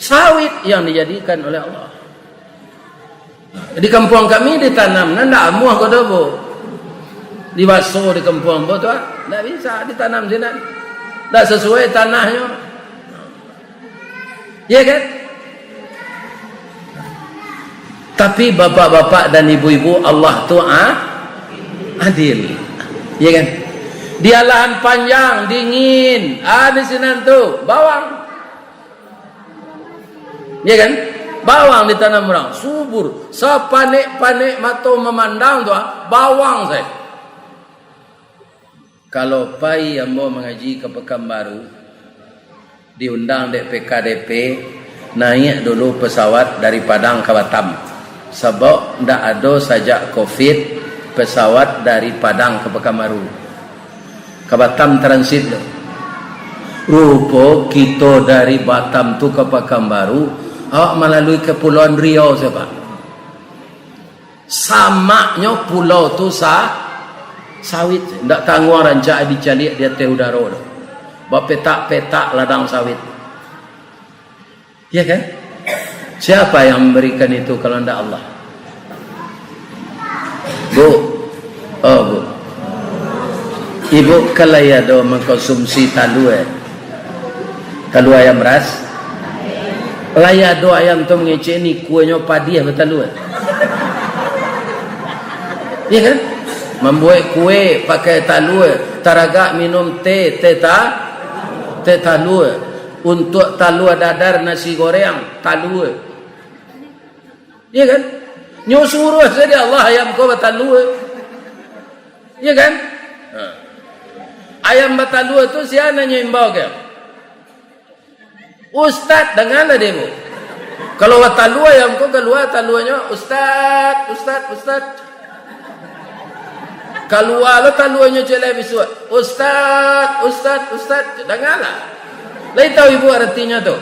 Sawit yang dijadikan oleh Allah. Di kampuang kami ditanam, nah, ndak amuah ko doh, Bu. Dibaso di kampuang ambo tu, ah, ndak bisa ditanam sinan. Ndak sesuai tanahnyo. Ya kan? Tapi bapak-bapak dan ibu-ibu, Allah tu, ah, adil. Ya kan? Di lahan panjang, dingin, ah, di sinan tu, bawang. Ya kan? Bawang ditanam urang, subur. Sapanek-panek mato mamandang tu, ah, bawang sajo. Kalau pai ambo mangaji ka Pekanbaru, diundang dek P K D P, naiak dulu pesawat dari Padang ka Batam. Sabab ndak ado sajak covid pesawat dari Padang ka Pekanbaru. Ka Batam transit tu. Rupo kito dari Batam tu ka Pekanbaru, awak malalui Kepulauan Riau sajo, Pak. Samaknyo pulau tu sa-, sawit, ndak tangguang rancak dicaliak di ateh udaro tu. Bapetak-petak ladang sawit. Ya kan? Siapa yang memberikan itu kalau ndak Allah? Bu, oh Bu, Ibu kan lai ado mengkonsumsi talua, eh? Talua ayam ras? Lai ado ayam tu mangecek nikuanyo padiah batalua? Ya kan? Mambuek kue pakai talua, taragak minum teh, teh ta-, teh talua. Untuak talua dadar nasi goreng, talua. Iya kan? Nyo suruah sajo dek Allah ayam ko batalua. Iya kan? Ha. Ayam batalua tu sia nan nyo imbau ka? Ustaz, dangalah dek ambo. Kalau batalua ayam ko kalua taluanyo, "Ustaz, ustaz, ustaz." Kalua lo taluanyo ciek lai bisuak, "Ustaz, ustaz, ustaz." Dangalah. Lai tahu ibu aratinyo tu?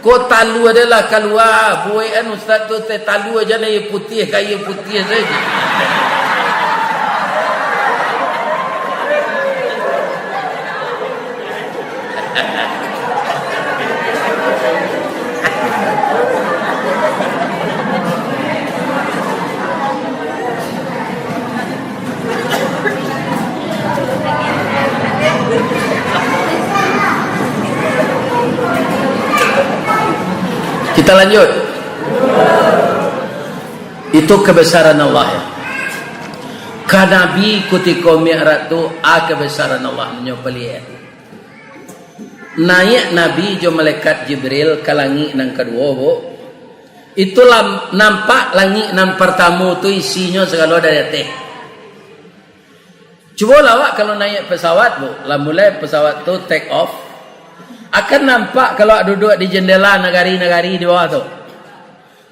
Ko talua dek lah kalua, buekan ustaz tu teh talua jan aia putiah ka aia putiah sajo. Kita lanjut. Itu kebesaran Allah, ya. Ka Nabi kutiko Mi'raj tu, a kebesaran Allah nyo paliek. Naiak Nabi jo malaikat Jibril ka langik nan kaduo, Bu. Itulah nampak langik nan partamo tu isinyo sagalo dari ateh. Cubolah awak kalau naiak pesawat, Bu, lah mulai pesawat tu take off, akan nampak kalau awak duduak di jendela nagari-nagari di bawah tu.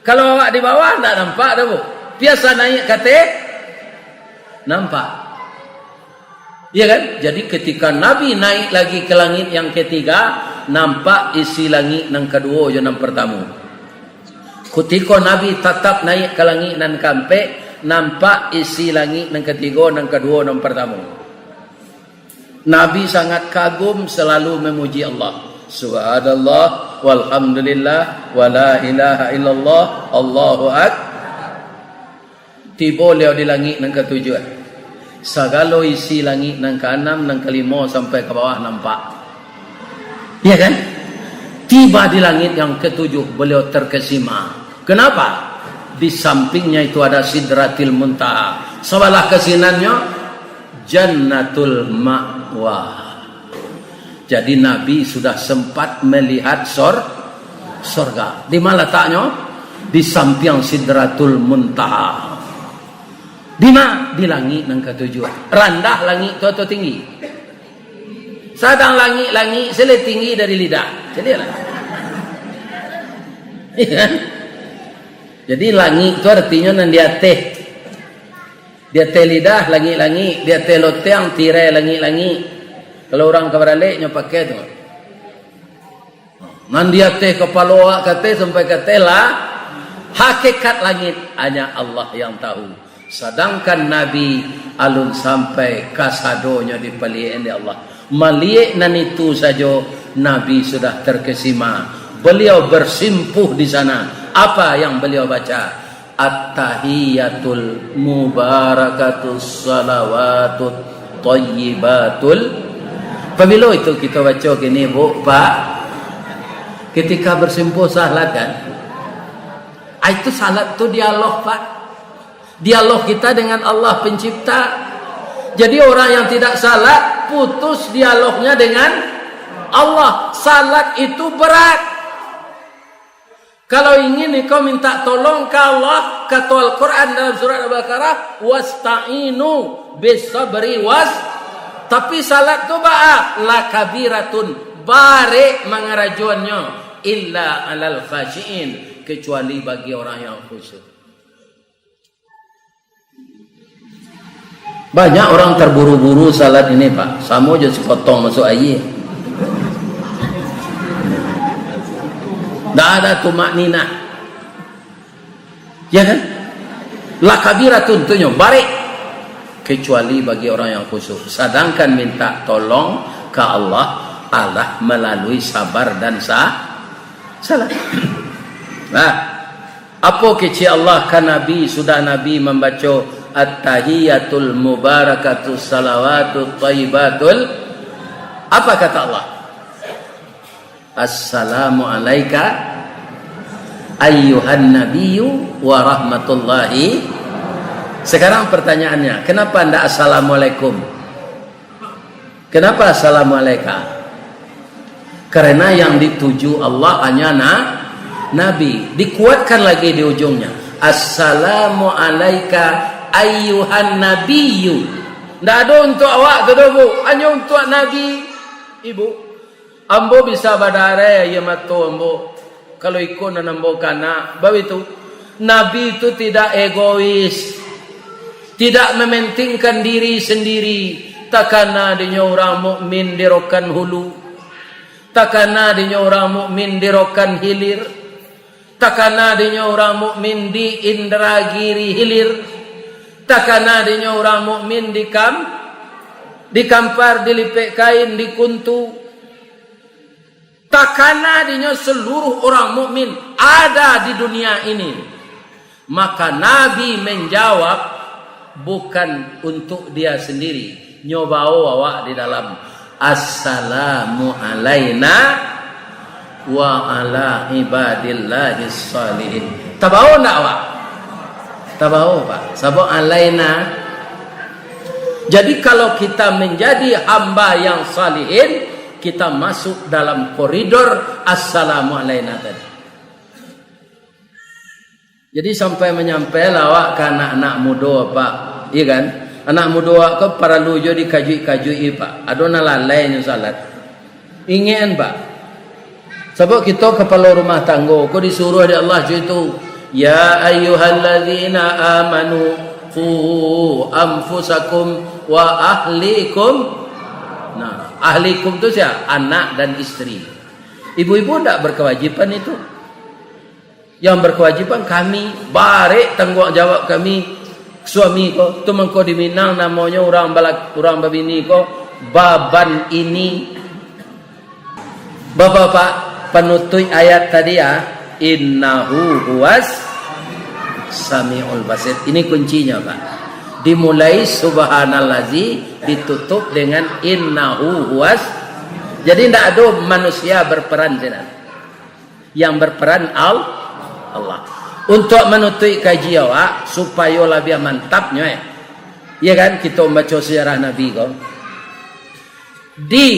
Kalau awak di bawah, ndak nampak doh, Bu. Biasa naiak ka ateh, nampak. Iya kan? Jadi ketika Nabi naik lagi ke langit yang ketiga, nampak isi langik nan kaduo jo nan partamo. Kutiko Nabi tatap naik ka langik nan kaampek, nampak isi langik nan katigo, nan kaduo, nan partamo. Nabi sangat kagum, selalu memuji Allah. Subhanallah, walhamdulillah, wala ilaha illallah, Allahu ak-. Tibo liau di langik nan katujuah. Sagalo isi langik nan kaanam, nan kalimo, sampai ka bawah nampak. Iya kan? Tiba di langit yang ketujuh, beliau terkesima. Kenapa? Di sampingnya itu ada Sidratil Muntaha. Sabalah kasinannyo, Jannatul Ma'wa. Jadi, Nabi sudah sempat melihat sor-, sorga. Di mana lataknyo? Di sampiang Sidratul Muntaha. Di ma? Di langik nan katujuah. Randah langik tu atau tinggi? Sadang langik-langik, se lai tinggi dari lidah. Caliaklah. Iya kan? Jadi, langik tu artinyo nan di ateh. Di ateh lidah, langik-langik. Di ateh loteng, tirai langik-langik. Kalau urang ka baralek, nyo pakai tu. Nan di ateh kapalo awak ka ateh, sampai ka ateh lah. Hakikat langit, hanya Allah yang tahu. Sadangkan Nabi alun sampai kasadonyo dipaliek dek Allah. Maliek nan itu sajo, Nabi sudah terkesima. Beliau bersimpuh di sana. Apa yang beliau baca? At-tahiyatul mubarakatus salawatut thayyibatul. Pabilo itu kito baco kini, Bu, Pak? Ketika bersimpuh salat, kan? Ah, itu salat tu dialog, Pak. Dialog kita dengan Allah Pencipta. Jadi, orang yang tidak salat, putus dialognya dengan Allah. Salat itu berat. Kalau ingin engkau minta tolong ka Allah, kato Al-Quran dalam surat Al-Baqarah, "Wasta'inu bisabri was," tapi salat tu baa? "Lakabiratun," barek mangarajoannyo, "illa alal khasyiin," kecuali bagi orang yang khusyuk. Banyak orang terburu-buru salat ini, Pak. Samo jo sikotong masuk aia. Ndak ada tumakninah. Ya kan? Lakabiratun tu nyo, barek. Kecuali bagi orang yang khusyuk. Sadangkan minta tolong ka Allah, Allah melalui sabar dan sa-, salat. Nah, Apo kecek Allah ka Nabi, sudah Nabi mambaco At-tahiyatul mubarakatus salawatut thayyibatul, apa kata Allah? "Assalamu alaika ayyuhan nabiyyu wa rahmatullahi." Sekarang pertanyaannya, kenapa ndak assalamualaikum? Kenapa assalamualaika? Karena yang dituju Allah hanya na-, Nabi. Dikuatkan lagi di ujungnya. "Assalamu alaika ayyuhan nabiyyu." Ndak ado untuak awak tu doh, Bu. Hanyo untuak Nabi. Ibu, ambo bisa badarai aia mato ambo. Kalau iko nan ambo kana, baitu. Nabi tu tidak egois, tidak mementingkan diri sendiri. Takana dinyo urang mukmin di Rokan Hulu, takana dinyo urang mukmin di Rokan Hilir, takana dinyo urang mukmin di Indragiri Hilir, takana dinyo urang mukmin di Kam-, di Kampar, di Lipek Kain, di Kuntu. Takana dinyo seluruh orang mukmin ada di dunia ini. Maka Nabi menjawab, bukan untuk dia sendiri. Nyo bao awak di dalam, "Assalamu alaina wa ala ibadillahis salihin." Tabao ndak awak? Tabawo, Pak. Sabab alaina. Jadi, kalau kita menjadi hamba yang salihin, kita masuk dalam koridor assalamu alaina tadi. Jadi, sampai manyampai lah awak ka anak-anak mudo, Pak. Iya kan? Anak mudo awak ko paralu jo dikajuik-kajuik, Pak. Ado nan lalai nyo salat. Ingek an, Pak. Sabab kito kapalo rumah tanggo ko disuruah dek Allah jo itu, "Ya ayyuhalladzina amanu qu anfusakum wa ahlikum." Nah, ahlikum tu sia? Anak dan istri. Ibu-ibu ndak berkewajiban itu. Yang berkewajiban kami, barek tangguang jawab kami, suami ko, tu mangko di Minang namonyo urang balak-, urang babini ko, baban ini. Bapak-bapak, panutuik ayat tadi ya, "Innahu huwas samiul basir." Ini kuncinya, Pak. Dimulai subhanallazi, ditutup dengan innahu huwas. Jadi, ndak ado manusia berperan sinan. Yang berperan Al-, Allah. Untuak manutuik kaji awak, supayo labiah mantapnyo, eh. Iya kan, kito mambaco sejarah Nabi ko. Di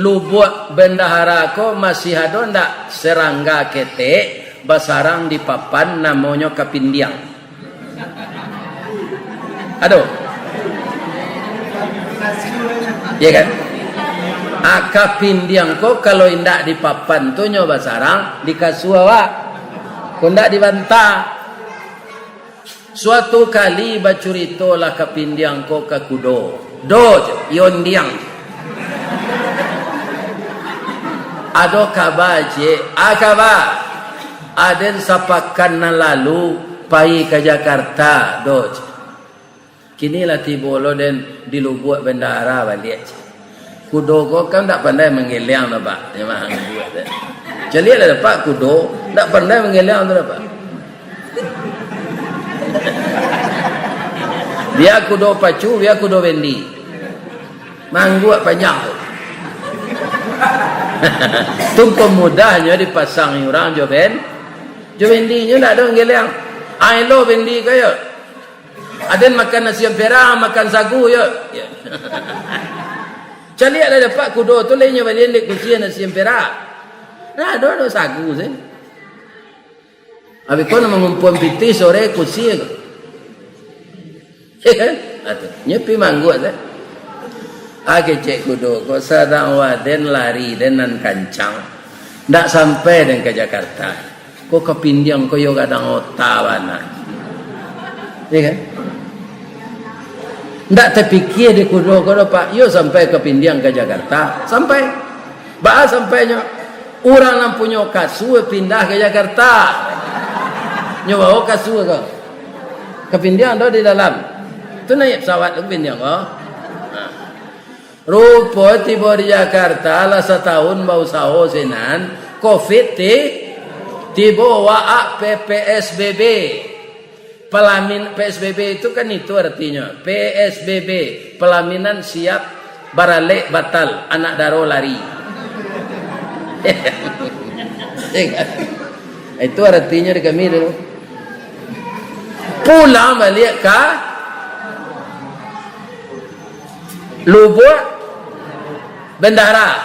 Lubuak Bendahara ko masih ado ndak serangga ketek basarang di papan namonyo kapindiang? Ado? Ya kan? Ah, kapindiang ko kalau indak di papan tu nyo basarang di kasua awak. Ko ndak di banta. Suatu kali bacuritolah kapindiang ko ka kudo. "Do," "Iyo, Ndiang." "Ado kaba, Ciek?" "A kaba? Aden sapakan nan lalu pai ka Jakarta, Do, Ciek. Kini lah tibo lo den di Lubuak Bendahara baliak, Ciek. Kudo ko kan ndak pandai manggeleang doh, Pak." Memang kudo tu. Caliaklah dek Apak kudo, ndak pandai manggeleang tu dek Apak. Bia kudo pacu, bia kudo bendi. Mangguak panjang tu. Tu pamudahnyo dipasang urang jo ben-, jo bendinyo ndak ado manggeleang. Ai lo bendi ko yo. Aden makan nasi ampera, makan sagu, yo. Yo. Caliaklah dek Apak kudo tu, lai nyo balian dek kusia nasi ampera. Nah, ado, ado sagu se. Abih ko nak mangumpuan pitih sore kusia ko. Atu, nyo pi mangguak se. Ah, kecek kudo ko, sadang waden lari den nan kancang. Ndak sampai den ka Jakarta. Ko kapindiang ko yo gadang ota bana. Iya kan? Ndak tapikia di kudo ko doh, Pak. Yo sampai kapindiang ka Jakarta. Sampai. Baa sampainyo? Urang nan punyo kasua pindah ka Jakarta. Nyo bawo kasua ko. Kapindiang doh di dalam. Tu naiak pesawat tu kapindiang ko. Nah. Rupo tibo di Jakarta, lah satahun bausaho sinan, covid ti-, tibo, waak P P S B B. Palamin, P S B B itu kan itu artinyo, P S B B, pelaminan siap, baralek batal, anak daro lari. Itu artinyo di kami dulu. Pulang baliak ka Lubuak Bendahara.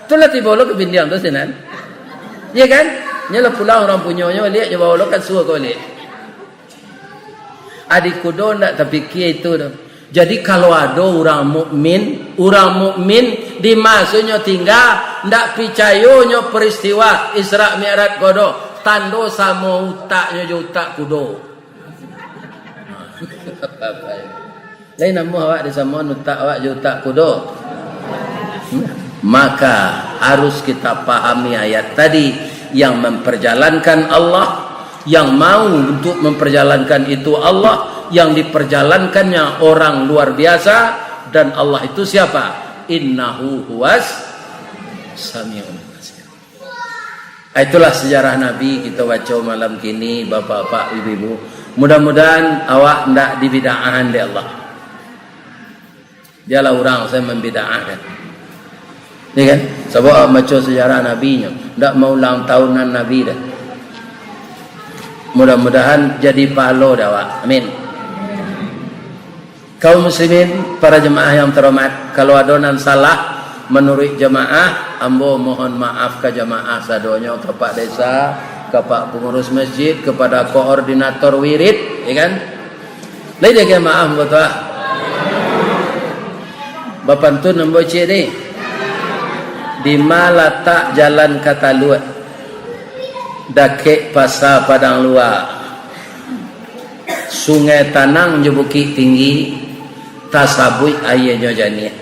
Tu lah tibo lo kapindiang tu sinan. Iya kan? Nyo lah pulang urang punyonyo baliak, nyo bawo lo kasua ko baliak. Adi kudo ndak tapikia itu doh. Jadi, kalau ado urang mukmin, urang mukmin di masonyo tingga, ndak picayo nyo peristiwa Isra Mi'raj ko doh, tando samo utaknyo jo utak kudo. Lain namuah awak disamoan utak awak jo utak kudo. Maka harus kita pahami ayat tadi, yang memperjalankan Allah, yang mau untuk memperjalankan itu Allah, yang diperjalankannya orang luar biasa, dan Allah itu siapa? Innahu huwas sami'un basir. Ah, itulah sejarah Nabi kito baco malam kini, bapak-bapak, ibu-ibu. Mudah-mudahan awak ndak dibidaahan dek Allah. Bialah urang sajo mambidaahan. Ya kan? Sabab awak baco sejarah Nabi nyo, ndak maulang tahunan Nabi doh. Mudah-mudahan jadi pahalo dek awak. Amin. Kaum muslimin, para jamaah yang terhormat, kalau ado nan salah manuruik jamaah, ambo mohon maaf ka jamaah sadonyo, ka Pak Desa, ka Pak Pengurus Masjid, kepada koordinator wirid, ya kan? Lai diagiah maaf, ambo tu ah. Bapantun ambo ciek ni. Di ma latak jalan ka Taluak? Dakek Pasa Padang Lua. Sungai Tanang jo Bukik Tinggi, tasabuik aianyo janiah.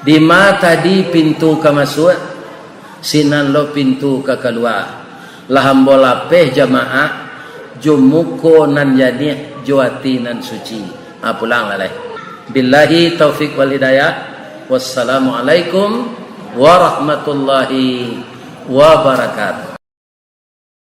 Di ma tadi pintu ka masuak, sinan lo pintu ka kalua. Lah ambo lapeh jamaah, jo muko nan janiah, jo ati nan suci. Ha, pulang lah lai. Billahi taufik wal hidayah. Wassalamualaikum warahmatullahi wabarakatuh.